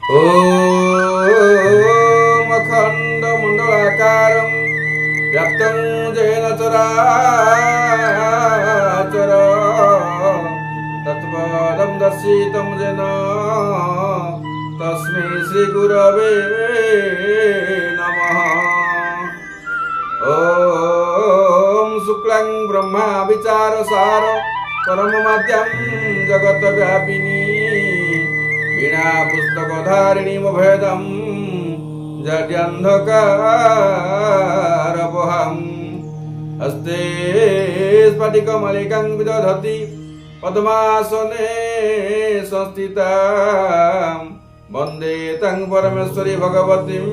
ଓମ୍ ଅଖଣ୍ଡ ମଣ୍ଡଳାକାରଂ ବ୍ୟାପ୍ତଂ ଯେନ ଚରାଚର ତତ୍ପଦಂ ଦର୍ଶିତಂ ଯେନ ତସ୍ମୈ ଶ୍ରୀ ଗୁରବେ ନମଃ। ଓମ୍ ଶୁକ୍ଲାଂ ବ୍ରହ୍ମା ବିଚାର ସାର ପରମ ମାଧ୍ୟମ ଜଗତ ବ୍ୟାପିନୀ ବୀଣା ପୁସ୍ତକ ଧାରିଣୀ ଭେଦಂ ଜଡ୍ୟନ୍ଧକାର ହସ୍ତେ ସ୍ଫଟିକ ମାଳିକାଂ ବିଦଧତି ପଦ୍ମାସନେ ସଂସ୍ଥିତା ବନ୍ଦେ ତାଂ ପରମେଶ୍ୱରୀ ଭଗବତୀಂ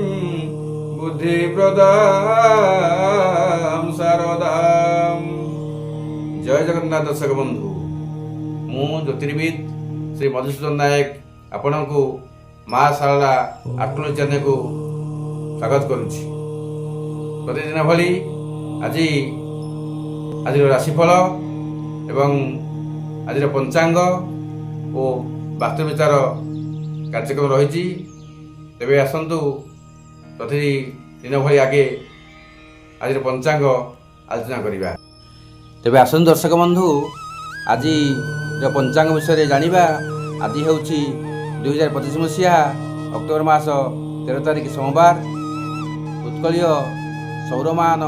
ବୁଦ୍ଧିପ୍ରଦାಂ ଶାରଦାಂ। ଜୟ ଜଗନ୍ନାଥ ଦର୍ଶକ ବନ୍ଧୁ, ମୁଁ ଜ୍ୟୋତିର୍ବିଦ ଶ୍ରୀ ମଧୁସୂଦନ ନାୟକ ଆପଣଙ୍କୁ ମା ଶାରଳା ଆଷ୍ଟ୍ରୋଲୋଜି ଚ୍ୟାନେଲକୁ ସ୍ୱାଗତ କରୁଛି। ପ୍ରତିଦିନ ଭଳି ଆଜିର ରାଶିଫଳ ଏବଂ ଆଜିର ପଞ୍ଚାଙ୍ଗ ଓ ବାସ୍ତୁ ବିଚାର କାର୍ଯ୍ୟକ୍ରମ ରହିଛି। ତେବେ ଆସନ୍ତୁ, ପ୍ରତିଦିନ ଭଳି ଆଗେ ଆଜିର ପଞ୍ଚାଙ୍ଗ ଆଲୋଚନା କରିବା। ତେବେ ଆସନ୍ତୁ ଦର୍ଶକ ବନ୍ଧୁ, ଆଜିର ପଞ୍ଚାଙ୍ଗ ବିଷୟରେ ଜାଣିବା। ଆଜି ହେଉଛି 2025 ମସିହା ଅକ୍ଟୋବର ମାସ 13 ତାରିଖ ସୋମବାର। ଉତ୍କଳୀୟ ସୌରମାନ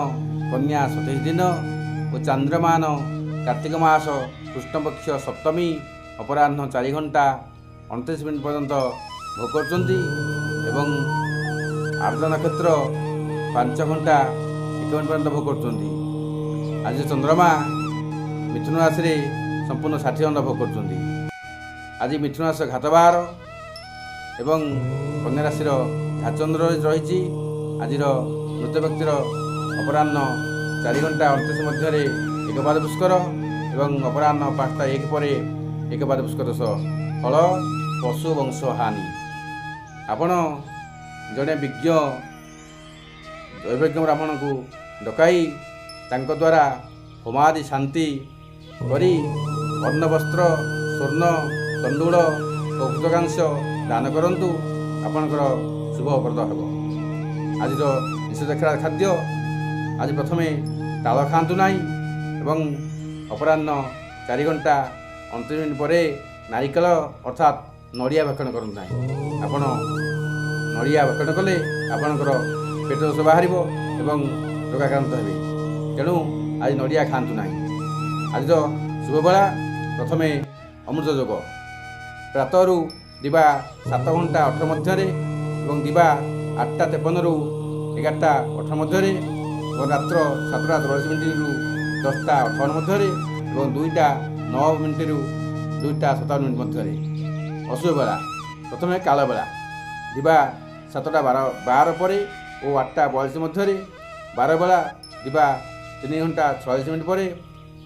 କନ୍ୟା 27 ଦିନ ଓ ଚାନ୍ଦ୍ରମାନ କାର୍ତ୍ତିକ ମାସ କୃଷ୍ଣପକ୍ଷ ସପ୍ତମୀ ଅପରାହ୍ନ 4 ଘଣ୍ଟା 29 ମିନିଟ୍ ପର୍ଯ୍ୟନ୍ତ ଭୋଗ କରୁଛନ୍ତି ଏବଂ ଆର୍ଦ୍ର ନକ୍ଷତ୍ର 5 ଘଣ୍ଟା 1 ମିନିଟ୍ ପର୍ଯ୍ୟନ୍ତ ଭୋଗ କରୁଛନ୍ତି। ଆଜି ଚନ୍ଦ୍ରମା ମିଥୁନ ରାଶିରେ ସମ୍ପୂର୍ଣ୍ଣ 60 ଘଣ୍ଟା ଭୋଗ କରୁଛନ୍ତି। ଆଜି ମିଥୁନ ରାଶି ଘାତବାର ଏବଂ କନ୍ୟା ରାଶିର ଘାତଚନ୍ଦ୍ର ରହିଛି। ଆଜିର ମୃତ ବ୍ୟକ୍ତିର ଅପରାହ୍ନ 4 ଘଣ୍ଟା 29 ମଧ୍ୟରେ ଏକପାଦ ପୁଷ୍କର ଏବଂ ଅପରାହ୍ନ 5ଟା 1 ପରେ ଏକପାଦ ପୁଷ୍କର ଦୋଷ। ଫଳ ପଶୁ ବଂଶ ହାନି। ଆପଣ ଜଣେ ବିଜ୍ଞ ଦୈବଜ୍ଞ ବ୍ରାହ୍ମଣକୁ ଡକାଇ ତାଙ୍କ ଦ୍ୱାରା ହୋମାଦି ଶାନ୍ତି କରି ଅନ୍ନ, ବସ୍ତ୍ର, ସ୍ୱର୍ଣ୍ଣ, ତଣ୍ଡୁଳ ଓ କୃତକାଂଶ ଦାନ କରନ୍ତୁ। ଆପଣଙ୍କର ଶୁଭ ପ୍ରଦ ହେବ। ଆଜିର ନିଷେଧ ଖାଦ୍ୟ, ଆଜି ପ୍ରଥମେ ତାଳ ଖାଆନ୍ତୁ ନାହିଁ ଏବଂ ଅପରାହ୍ନ 4 ଘଣ୍ଟା 29 ମିନିଟ୍ ପରେ ନାରିକେଳ ଅର୍ଥାତ୍ ନଡ଼ିଆ ଭକ୍ଷଣ କରନ୍ତୁ ନାହିଁ। ଆପଣ ନଡ଼ିଆ ଭକ୍ଷଣ କଲେ ଆପଣଙ୍କର ପେଟ ଦୋଷ ବାହାରିବ ଏବଂ ରୋଗାକ୍ରାନ୍ତ ହେବେ। ତେଣୁ ଆଜି ନଡ଼ିଆ ଖାଆନ୍ତୁ ନାହିଁ। ଆଜିର ଶୁଭବେଳା, ପ୍ରଥମେ ଅମୃତ ଯୋଗ ପ୍ରାତଃରୁ ଦିବା 7 ଘଣ୍ଟା 18 ମଧ୍ୟରେ ଏବଂ ଦିବା 8ଟା 53ରୁ 11ଟା 18 ମଧ୍ୟରେ ଏବଂ ରାତ୍ର 7ଟା 44 ମିନିଟ୍ରୁ 10ଟା 58 ମଧ୍ୟରେ ଏବଂ 2ଟା 9 ମିନିଟ୍ରୁ 2ଟା 57 ମିନିଟ୍ ମଧ୍ୟରେ। ଅଶୁଭ ବେଳା, ପ୍ରଥମେ କାଳବେଳା ଦିବା 7ଟା 12 ପରେ ଓ 8ଟା 42 ମଧ୍ୟରେ, ବାର ବେଳା ଦିବା 3 ଘଣ୍ଟା 46 ମିନିଟ୍ ପରେ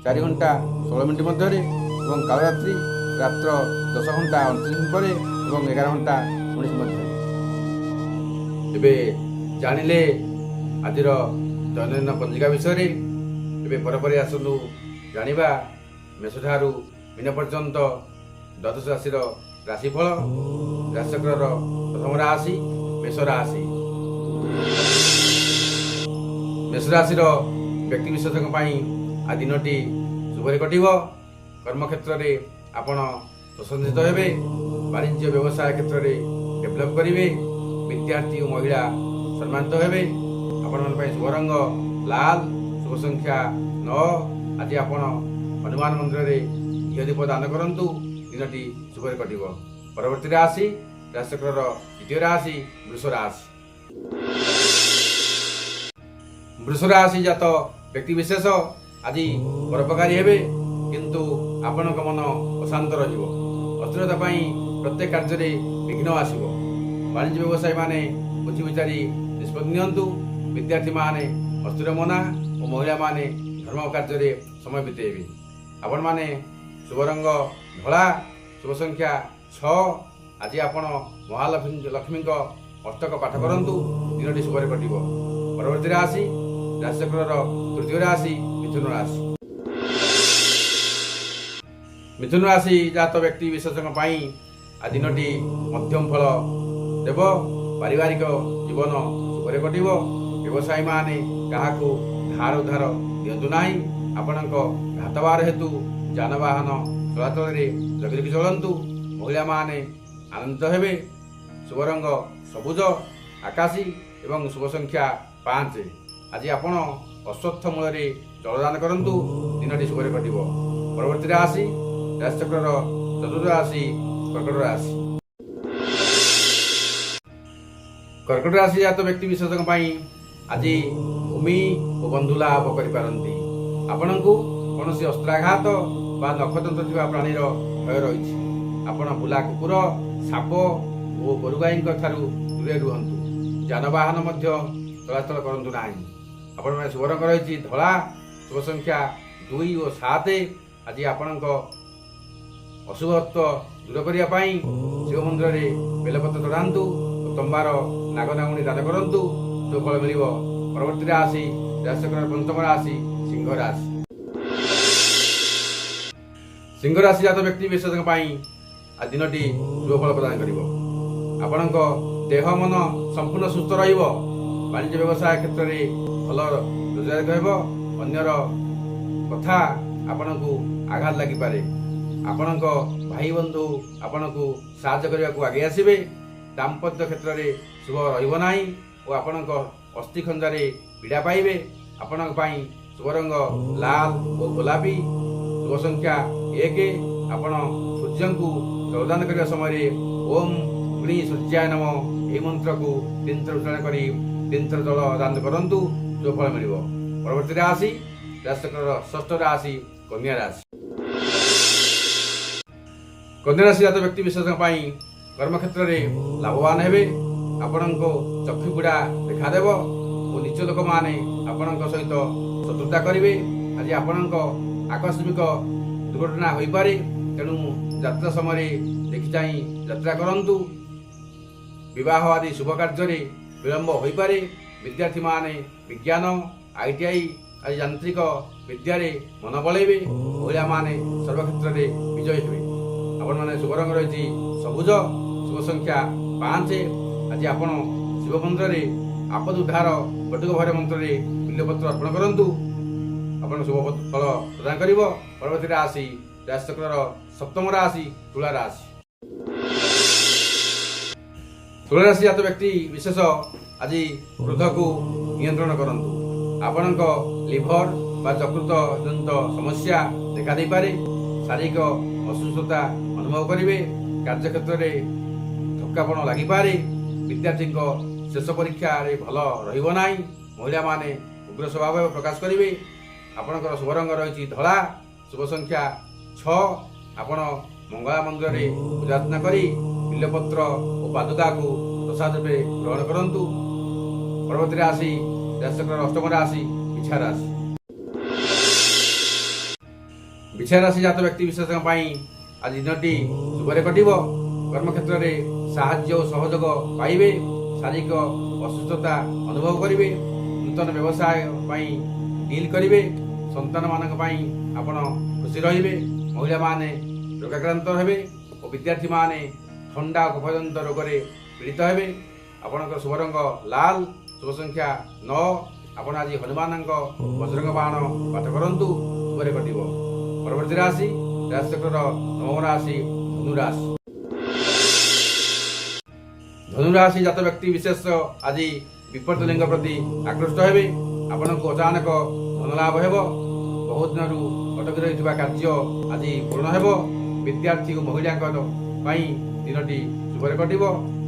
4 ଘଣ୍ଟା 16 ମିନିଟ୍ ମଧ୍ୟରେ ଏବଂ କାଳରାତ୍ରି ରାତ୍ର 10 ଘଣ୍ଟା 29 ମିନିଟ୍ ପରେ ଏବଂ 11 ଘଣ୍ଟା 19 ମଧ୍ୟରେ। ଏବେ ଜାଣିଲେ ଆଜିର ଦୈନନ୍ଦିନ ପଞ୍ଜିକା ବିଷୟରେ। ଏବେ ପରେ ପରେ ଆସନ୍ତୁ ଜାଣିବା ମେଷଠାରୁ ମୀନ ପର୍ଯ୍ୟନ୍ତ ଦ୍ୱାଦଶ ରାଶିର ରାଶିଫଳ। ରାଶିଚକ୍ରର ପ୍ରଥମ ରାଶି ମେଷ ରାଶି। ମେଷ ରାଶିର ବ୍ୟକ୍ତିବିଶେଷଙ୍କ ପାଇଁ ଆଜି ଦିନଟି ଶୁଭରେ କଟିବ। କର୍ମକ୍ଷେତ୍ରରେ ଆପଣ ପ୍ରଶଂସିତ ହେବେ। ବାଣିଜ୍ୟ ବ୍ୟବସାୟ କ୍ଷେତ୍ରରେ ଡେଭଲପ୍ କରିବେ। ବିଦ୍ୟାର୍ଥୀ ଓ ମହିଳା ସମ୍ମାନିତ ହେବେ। ଆପଣମାନଙ୍କ ପାଇଁ ଶୁଭ ରଙ୍ଗ ଲାଲ, ଶୁଭ ସଂଖ୍ୟା 9। ଆଜି ଆପଣ ହନୁମାନ ମନ୍ଦିରରେ ଘିଅ ଦୀପ ଦାନ କରନ୍ତୁ। ଦିନଟି ଶୁଭରେ କଟିବ। ପରବର୍ତ୍ତୀ ରାଶି ରାଶିଚକ୍ରର ଦ୍ୱିତୀୟ ରାଶି ବୃଷ ରାଶି। ବୃଷ ରାଶି ଜାତ ବ୍ୟକ୍ତିବିଶେଷ ଆଜି ପରୋପକାରୀ ହେବେ, କିନ୍ତୁ ଆପଣଙ୍କ ମନ ଅଶାନ୍ତ ରହିବ। ଅସ୍ଥିରତା ପାଇଁ ପ୍ରତ୍ୟେକ କାର୍ଯ୍ୟରେ ବିଘ୍ନ ଆସିବ। ବାଣିଜ୍ୟ ବ୍ୟବସାୟୀମାନେ ବୁଝି ବିଚାରି ନିଷ୍ପତ୍ତି ନିଅନ୍ତୁ। ବିଦ୍ୟାର୍ଥୀମାନେ ଅସ୍ଥିର ମନା ଓ ମହିଳାମାନେ ଧର୍ମ କାର୍ଯ୍ୟରେ ସମୟ ବିତେଇବେ। ଆପଣମାନେ ଶୁଭ ରଙ୍ଗ ଧଳା, ଶୁଭ ସଂଖ୍ୟା 6। ଆଜି ଆପଣ ମହାଲକ୍ଷ୍ମୀ ଲକ୍ଷ୍ମୀଙ୍କ ଅଷ୍ଟକ ପାଠ କରନ୍ତୁ। ଦିନଟି ଶୁଭରେ କଟିବ। ପରବର୍ତ୍ତୀ ରାଶି ରାଶିଚକ୍ରର ତୃତୀୟ ରାଶି ମିଥୁନ ରାଶି। ମିଥୁନ ରାଶି ଜାତ ବ୍ୟକ୍ତି ବିଶେଷଙ୍କ ପାଇଁ ଆଜି ଦିନଟି ମଧ୍ୟମ ଫଳ ଦେବ। ପାରିବାରିକ ଜୀବନ ଶୁଭରେ କଟିବ। ବ୍ୟବସାୟୀମାନେ କାହାକୁ ଧାର ଉଧାର ଦିଅନ୍ତୁ ନାହିଁ। ଆପଣଙ୍କ ଘାତବାର ହେତୁ ଯାନବାହନ ଚଳାଚଳରେ ଜଗି ରଖି ଚଳନ୍ତୁ। ମହିଳାମାନେ ଆନନ୍ଦିତ ହେବେ। ଶୁଭ ରଙ୍ଗ ସବୁଜ, ଆକାଶୀ ଏବଂ ଶୁଭ ସଂଖ୍ୟା 5। ଆଜି ଆପଣ ଅଶ୍ୱତ୍ଥ ମୂଳରେ ଜଳଦାନ କରନ୍ତୁ, ଦିନଟି ଶୁଭରେ କଟିବ। ପରବର୍ତ୍ତୀ ରାଶି ରାଶିଚକ୍ରର ଚତୁର୍ଥ ରାଶି କର୍କଟ ରାଶି। କର୍କଟ ରାଶି ଜାତ ବ୍ୟକ୍ତି ବିଶେଷଙ୍କ ପାଇଁ ଆଜି ଭୂମି ଓ ବନ୍ଧୁ ଲାଭ କରିପାରନ୍ତି। ଆପଣଙ୍କୁ କୌଣସି ଅସ୍ତ୍ରାଘାତ ବା ନଖଦନ୍ତ ଥିବା ପ୍ରାଣୀର ଭୟ ରହିଛି। ଆପଣ ବୁଲା କୁକୁର, ସାପ ଓ ଗୋରୁଗାଈଙ୍କ ଠାରୁ ଦୂରରେ ରୁହନ୍ତୁ। ଯାନବାହନ ମଧ୍ୟ ଚଳାଚଳ କରନ୍ତୁ ନାହିଁ। ଆପଣମାନେ ଶୁଭ ରଙ୍ଗ ରହିଛି ଧଳା, ଶୁଭ ସଂଖ୍ୟା 2 ଓ 7। ଆଜି ଆପଣଙ୍କ ଅଶୁଭତ୍ୱ ଦୂର କରିବା ପାଇଁ ଶିବ ମନ୍ଦିରରେ ବେଲପତ୍ର ଚଢ଼ାନ୍ତୁ ଓ ତମ୍ବାର ନାଗନାଗୁଣୀ ଦାନ କରନ୍ତୁ, ସୁଫଳ ମିଳିବ। ପରବର୍ତ୍ତୀ ରାଶି ରାଶିଚକ୍ରର ପଞ୍ଚମ ରାଶି ସିଂହ ରାଶି। ସିଂହ ରାଶି ଜାତ ବ୍ୟକ୍ତି ବିଶେଷଙ୍କ ପାଇଁ ଆଜି ଦିନଟି ଶୁଭ ଫଳ ପ୍ରଦାନ କରିବ। ଆପଣଙ୍କ ଦେହ ମନ ସମ୍ପୂର୍ଣ୍ଣ ସୁସ୍ଥ ରହିବ। ବାଣିଜ୍ୟ ବ୍ୟବସାୟ କ୍ଷେତ୍ରରେ ଭଲ ରୋଜଗାର ହେବ। ଅନ୍ୟର କଥା ଆପଣଙ୍କୁ ଆଘାତ ଲାଗିପାରେ। ଆପଣଙ୍କ ଭାଇ ବନ୍ଧୁ ଆପଣଙ୍କୁ ସାହାଯ୍ୟ କରିବାକୁ ଆଗେଇ ଆସିବେ। ଦାମ୍ପତ୍ୟ କ୍ଷେତ୍ରରେ ଶୁଭ ରହିବ ନାହିଁ ଓ ଆପଣଙ୍କ ଅସ୍ଥିଖଞ୍ଜାରେ ପୀଡ଼ା ପାଇବେ। ଆପଣଙ୍କ ପାଇଁ ଶୁଭ ରଙ୍ଗ ଲାଲ ଓ ଗୋଲାପୀ, ଶୁଭ ସଂଖ୍ୟା 1। ଆପଣ ସୂର୍ଯ୍ୟଙ୍କୁ ଜଳଦାନ କରିବା ସମୟରେ ଓମ୍ ଗ୍ରୀ ସୂର୍ଯ୍ୟାୟ ନମ ଏହି ମନ୍ତ୍ରକୁ ତିନିଥର ଉଚ୍ଚାରଣ କରି ତିନିଥର ଜଳ ଦାନ କରନ୍ତୁ, ଶୁଭ ଫଳ ମିଳିବ। ପରବର୍ତ୍ତୀ ରାଶି ରାଶିଚକ୍ରର ଷଷ୍ଠ ରାଶି କନ୍ୟା ରାଶି। କନ୍ୟା ରାଶି ଜାତ ବ୍ୟକ୍ତି ବିଶେଷଙ୍କ ପାଇଁ କର୍ମକ୍ଷେତ୍ରରେ ଲାଭବାନ ହେବେ। ଆପଣଙ୍କ ଚକ୍ଷୁ ପୀଡ଼ା ଦେଖାଦେବ ଓ ନିଜ ଲୋକମାନେ ଆପଣଙ୍କ ସହିତ ଶତ୍ରୁତା କରିବେ। ଆଜି ଆପଣଙ୍କ ଆକସ୍ମିକ ଦୁର୍ଘଟଣା ହୋଇପାରେ, ତେଣୁ ଯାତ୍ରା ସମୟରେ ଦେଖି ଚାହିଁ ଯାତ୍ରା କରନ୍ତୁ। ବିବାହ ଆଦି ଶୁଭ କାର୍ଯ୍ୟରେ ବିଳମ୍ବ ହୋଇପାରେ। ବିଦ୍ୟାର୍ଥୀମାନେ ବିଜ୍ଞାନ, ଆଇଟିଆଇ ଆଦି ଯାନ୍ତ୍ରିକ ବିଦ୍ୟାରେ ମନ ବଳେଇବେ। ମହିଳାମାନେ ସର୍ବକ୍ଷେତ୍ରରେ ବିଜୟୀ ହେବେ। ଆପଣମାନେ ଶୁଭ ରଙ୍ଗ ରହିଛି ସବୁଜ, ଶୁଭ ସଂଖ୍ୟା 5। ଆଜି ଆପଣ ଶିବ ମନ୍ଦିରରେ ଆପଦ ଉଦ୍ଧାର ବଟୁକ ଭୈରବ ମନ୍ତ୍ରରେ ବିଲ୍ୱପତ୍ର ଅର୍ପଣ କରନ୍ତୁ, ଆପଣ ଶୁଭ ଫଳ ପ୍ରଦାନ କରିବ। ପରବର୍ତ୍ତୀ ରାଶି ରାଶିଚକ୍ରର ସପ୍ତମ ରାଶି ତୁଳା ରାଶି। ତୁଳା ରାଶି ଜାତ ବ୍ୟକ୍ତି ବିଶେଷ ଆଜି କ୍ରୋଧକୁ ନିୟନ୍ତ୍ରଣ କରନ୍ତୁ। ଆପଣଙ୍କ ଲିଭର ବା ଯକୃତ ଜନିତ ସମସ୍ୟା ଦେଖାଦେଇପାରେ। ଶାରୀରିକ ଅସୁସ୍ଥତା ଅନୁଭବ କରିବେ। କାର୍ଯ୍ୟକ୍ଷେତ୍ରରେ ଥକ୍କାପଣ ଲାଗିପାରେ। ବିଦ୍ୟାର୍ଥୀଙ୍କ ଶେଷ ପରୀକ୍ଷାରେ ଭଲ ରହିବ ନାହିଁ। ମହିଳାମାନେ ଉଗ୍ର ସ୍ୱଭାବ ପ୍ରକାଶ କରିବେ। ଆପଣଙ୍କର ଶୁଭ ରଙ୍ଗ ରହିଛି ଧଳା, ଶୁଭ ସଂଖ୍ୟା 6। ଆପଣ ମଙ୍ଗଳା ମନ୍ଦିରରେ ପୂଜାର୍ଚ୍ଚନା କରି ବିଲ୍ୱପତ୍ର ଓ ପାଦୁକାକୁ ପ୍ରସାଦ ରୂପେ ଗ୍ରହଣ କରନ୍ତୁ। ପରବର୍ତ୍ତୀ ରାଶି ରାଶିଚକ୍ରର ଅଷ୍ଟମ ରାଶି ବିଛା ରାଶି। ବିଛା ରାଶି ଜାତ ବ୍ୟକ୍ତି ବିଶେଷଙ୍କ ପାଇଁ ଆଜି ଦିନଟି ଶୁଭରେ କଟିବ। କର୍ମକ୍ଷେତ୍ରରେ ସାହାଯ୍ୟ ଓ ସହଯୋଗ ପାଇବେ। ଶାରୀରିକ ଅସୁସ୍ଥତା ଅନୁଭବ କରିବେ। ନୂତନ ବ୍ୟବସାୟ ପାଇଁ ଡିଲ୍ କରିବେ। ସନ୍ତାନମାନଙ୍କ ପାଇଁ ଆପଣ ଖୁସି ରହିବେ। ମହିଳାମାନେ ରୋଗାକ୍ରାନ୍ତ ହେବେ ଓ ବିଦ୍ୟାର୍ଥୀମାନେ ଥଣ୍ଡା ଓ କଫଜନିତ ରୋଗରେ ପୀଡ଼ିତ ହେବେ। ଆପଣଙ୍କର ଶୁଭ ରଙ୍ଗ ଲାଲ, ଶୁଭ ସଂଖ୍ୟା 9। ଆପଣ ଆଜି ହନୁମାନଙ୍କ ବଜରଙ୍ଗ ବାଣ ପାଠ କରନ୍ତୁ, ଶୁଭରେ କଟିବ। ପରବର୍ତ୍ତୀ ରାଶି ରାଶିଚକ୍ରର ନବମ ରାଶି ଧନୁ ରାଶି। ଧନୁରାଶି ଜାତ ବ୍ୟକ୍ତି ବିଶେଷ ଆଜି ବିପରୀତ ଲିଙ୍ଗ ପ୍ରତି ଆକୃଷ୍ଟ ହେବେ। ଆପଣଙ୍କୁ ଅଚାନକ ଧନଲାଭ ହେବ। ବହୁତ ଦିନରୁ ଅଟକି ରହିଥିବା କାର୍ଯ୍ୟ ଆଜି ପୂରଣ ହେବ। ବିଦ୍ୟାର୍ଥୀ ଓ ମହିଳାଙ୍କ ପାଇଁ ଦିନଟି ଶୁଭରେ କଟିବ।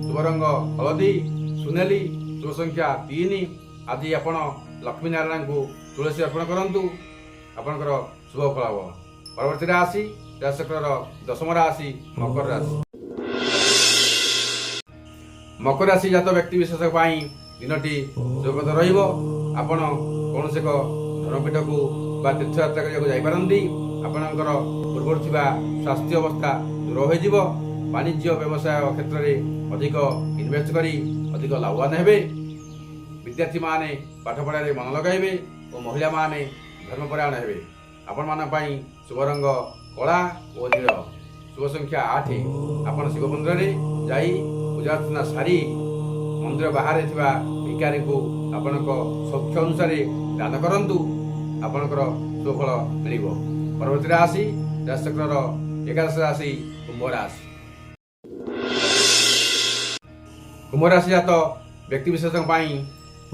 ଶୁଭ ରଙ୍ଗ ହଳଦୀ, ସୁନେଲି, ଶୁଭ ସଂଖ୍ୟା 3। ଆଜି ଆପଣ ଲକ୍ଷ୍ମୀ ନାରାୟଣଙ୍କୁ ତୁଳସୀ ଅର୍ପଣ କରନ୍ତୁ, ଆପଣଙ୍କର ଶୁଭ ଫଳ ହେବ। ପରବର୍ତ୍ତୀ ରାଶି ରାଶିଚକ୍ରର ଦଶମ ରାଶି ମକର ରାଶି। ମକର ରାଶି ଜାତ ବ୍ୟକ୍ତି ବିଶେଷ ପାଇଁ ଦିନଟି ଶୁଭପ୍ରଦ ରହିବ। ଆପଣ କୌଣସି ଏକ ଧର୍ମପୀଠକୁ ବା ତୀର୍ଥଯାତ୍ରା କରିବାକୁ ଯାଇପାରନ୍ତି। ଆପଣଙ୍କର ପୂର୍ବରୁ ଥିବା ସ୍ୱାସ୍ଥ୍ୟ ଅବସ୍ଥା ଦୂର ହୋଇଯିବ। ବାଣିଜ୍ୟ ବ୍ୟବସାୟ କ୍ଷେତ୍ରରେ ଅଧିକ ଇନଭେଷ୍ଟ କରି ଅଧିକ ଲାଭବାନ ହେବେ। ବିଦ୍ୟାର୍ଥୀମାନେ ପାଠପଢ଼ାରେ ମନ ଲଗାଇବେ ଓ ମହିଳାମାନେ ଧର୍ମପରାୟଣ ହେବେ। ଆପଣମାନଙ୍କ ପାଇଁ ଶୁଭ ରଙ୍ଗ କଳା ଓ ନୀଳ, ଶୁଭ ସଂଖ୍ୟା 8। ଆପଣ ଶିବ ମନ୍ଦିରରେ ଯାଇ ପୂଜା ପୂଜାର୍ଚ୍ଚନା ସାରି ମନ୍ଦିର ବାହାରେ ଥିବା ଭିକାରୀଙ୍କୁ ଆପଣଙ୍କ ସୌଖ୍ୟ ଅନୁସାରେ ଦାନ କରନ୍ତୁ, ଆପଣଙ୍କର ସୁଫଳ ମିଳିବ। ପରବର୍ତ୍ତୀ ରାଶି ରାଶିଚକ୍ରର ଏକାଦଶ ରାଶି କୁମ୍ଭ ରାଶି। କୁମ୍ଭ ରାଶି ଜାତ ବ୍ୟକ୍ତିବିଶେଷଙ୍କ ପାଇଁ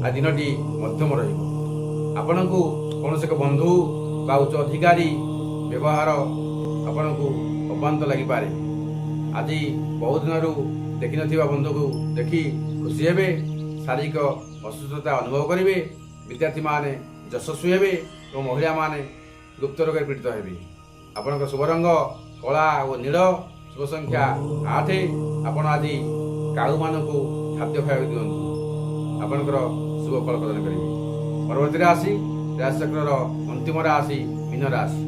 ଆଜି ଦିନଟି ମଧ୍ୟମ ରହିବ। ଆପଣଙ୍କୁ କୌଣସି ଏକ ବନ୍ଧୁ ବା ଉଚ୍ଚ ଅଧିକାରୀ ବ୍ୟବହାର ଆପଣଙ୍କୁ ଅବାନ୍ତ ଲାଗିପାରେ। ଆଜି ବହୁ ଦିନରୁ ଦେଖିନଥିବା ବନ୍ଧୁକୁ ଦେଖି ଖୁସି ହେବେ। ଶାରୀରିକ ଅସୁସ୍ଥତା ଅନୁଭବ କରିବେ। ବିଦ୍ୟାର୍ଥୀମାନେ ଯଶସ୍ୱୀ ହେବେ ଏବଂ ମହିଳାମାନେ ଗୁପ୍ତ ରୋଗରେ ପୀଡ଼ିତ ହେବେ। ଆପଣଙ୍କ ଶୁଭ ରଙ୍ଗ କଳା ଓ ନୀଳ, ଶୁଭ ସଂଖ୍ୟା 8। ଆପଣ ଆଜି କାଉମାନଙ୍କୁ ଖାଦ୍ୟ ଖାଇବାକୁ ଦିଅନ୍ତୁ, ଆପଣଙ୍କର ଶୁଭ ଫଳ ପ୍ରଦାନ କରିବେ। ପରବର୍ତ୍ତୀ ରାଶି ରାଶିଚକ୍ରର ଅନ୍ତିମ ରାଶି ମୀନ ରାଶି।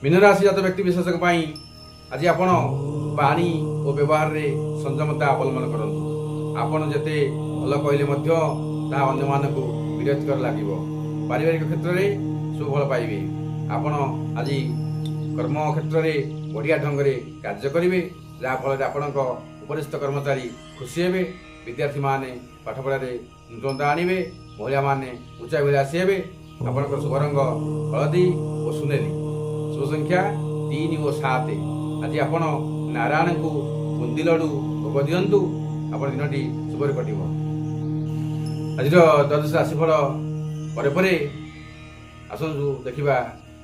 ମୀନ ରାଶି ଜାତ ବ୍ୟକ୍ତି ବିଶେଷଙ୍କ ପାଇଁ ଆଜି ଆପଣ ବାଣୀ ଓ ବ୍ୟବହାରରେ ସଂଯମତା ଅବଲମ୍ବନ କରନ୍ତୁ। ଆପଣ ଯେତେ ଭଲ କହିଲେ ମଧ୍ୟ ତାହା ଅନ୍ୟମାନଙ୍କୁ ବିରକ୍ତିକର ଲାଗିବ। ପାରିବାରିକ କ୍ଷେତ୍ରରେ ସୁଫଳ ପାଇବେ। ଆପଣ ଆଜି କର୍ମ କ୍ଷେତ୍ରରେ ବଢ଼ିଆ ଢଙ୍ଗରେ କାର୍ଯ୍ୟ କରିବେ, ଯାହାଫଳରେ ଆପଣଙ୍କ ଉପରିସ୍ଥ କର୍ମଚାରୀ ଖୁସି ହେବେ। ବିଦ୍ୟାର୍ଥୀମାନେ ପାଠପଢ଼ାରେ ନୂତନତା ଆଣିବେ। ମହିଳାମାନେ ଉଚ୍ଚାଭିଳାଷୀ ହେବେ। ଆପଣଙ୍କର ଶୁଭ ରଙ୍ଗ ହଳଦୀ ଓ ସୁନେଲି, ଶୁଭ ସଂଖ୍ୟା 3 ଓ 7। ଆଜି ଆପଣ ନାରାୟଣଙ୍କୁ ବୁନ୍ଦି ଲଡ଼ୁ ଭୋଗ ଦିଅନ୍ତୁ, ଆପଣ ଦିନଟି ଶୁଭରେ କଟିବ। ଆଜିର ଦ୍ୱାଦଶ ରାଶିଫଳ ପରେ ପରେ ଆସନ୍ତୁ ଦେଖିବା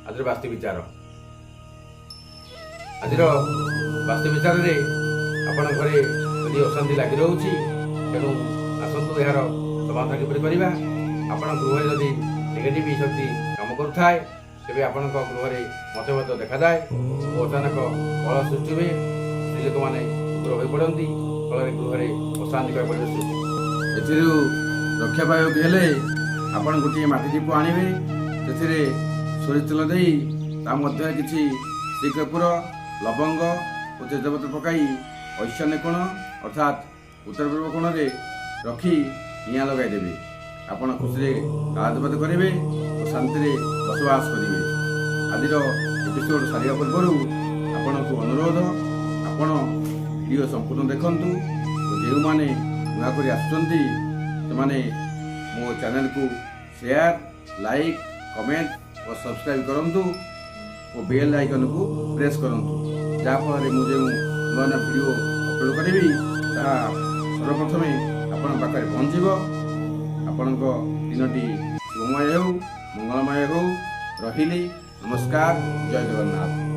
ଆଜିର ବାସ୍ତୁ ବିଚାର। ଆଜିର ବାସ୍ତୁ ବିଚାରରେ ଆପଣଙ୍କ ଘରେ ଯଦି ଅଶାନ୍ତି ଲାଗି ରହୁଛି, ତେଣୁ ଆସନ୍ତୁ ଏହାର ସମାଧାନ କିପରି କରିବା। ଆପଣଙ୍କ ଗୃହରେ ଯଦି ନେଗେଟିଭ ଶକ୍ତି କାମ କରୁଥାଏ, ତେବେ ଆପଣଙ୍କ ଗୃହରେ ମତଭେଦ ଦେଖାଯାଏ ଓ ଅଚାନକ କଳହ ସୃଷ୍ଟି ହୁଏ। ସ୍ତ୍ରୀ ଲୋକମାନେ ଉଗ୍ର ହୋଇପଡ଼ନ୍ତି, ଫଳରେ ଗୃହରେ ଅଶାନ୍ତିକର ପରିବେଶ ସୃଷ୍ଟି। ଏଥିରୁ ରକ୍ଷା ପାଇବାକୁ ହେଲେ ଆପଣ ଗୋଟିଏ ମାଟି ଦୀପ ଆଣିବେ, ସେଥିରେ ସୋରିଷ ତେଲ ଦେଇ ତା ମଧ୍ୟରେ କିଛି ଶ୍ରୀକର୍ପୂର, ଲବଙ୍ଗ ଓ ତେଜପତ୍ର ପକାଇ ଐଶାନ୍ୟ କୋଣ ଅର୍ଥାତ୍ ଉତ୍ତର ପୂର୍ବ କୋଣରେ ରଖି ନିଆଁ ଲଗାଇଦେବେ। ଆପଣ ଖୁସିରେ କାଳାତିପାତ କରିବେ ଓ ଶାନ୍ତିରେ ବସବାସ କରିବେ। ଆଜିର ଏପିସୋଡ଼ ସାରିବା ପୂର୍ବରୁ ଆପଣଙ୍କୁ ଅନୁରୋଧ, ଆପଣ ଭିଡ଼ିଓ ସମ୍ପୂର୍ଣ୍ଣ ଦେଖନ୍ତୁ ଓ ଯେଉଁମାନେ ନୂଆ କରି ଆସୁଛନ୍ତି ସେମାନେ ମୋ ଚ୍ୟାନେଲକୁ ସେୟାର, ଲାଇକ୍, କମେଣ୍ଟ ଓ ସବସ୍କ୍ରାଇବ୍ କରନ୍ତୁ ଓ ବେଲ୍ ଆଇକନ୍କୁ ପ୍ରେସ୍ କରନ୍ତୁ, ଯାହାଫଳରେ ମୁଁ ଯେଉଁ ନୂଆ ନୂଆ ଭିଡ଼ିଓ ଅପଲୋଡ଼ କରିବି ତାହା ସର୍ବପ୍ରଥମେ ଆପଣଙ୍କ ପାଖରେ ପହଞ୍ଚିବ। ଆପଣଙ୍କ ଦିନଟି ଶୁଭମୟ ହେଉ, ମଙ୍ଗଳମୟ ହେଉ। ରହିଲି, ନମସ୍କାର, ଜୟ ଜଗନ୍ନାଥ।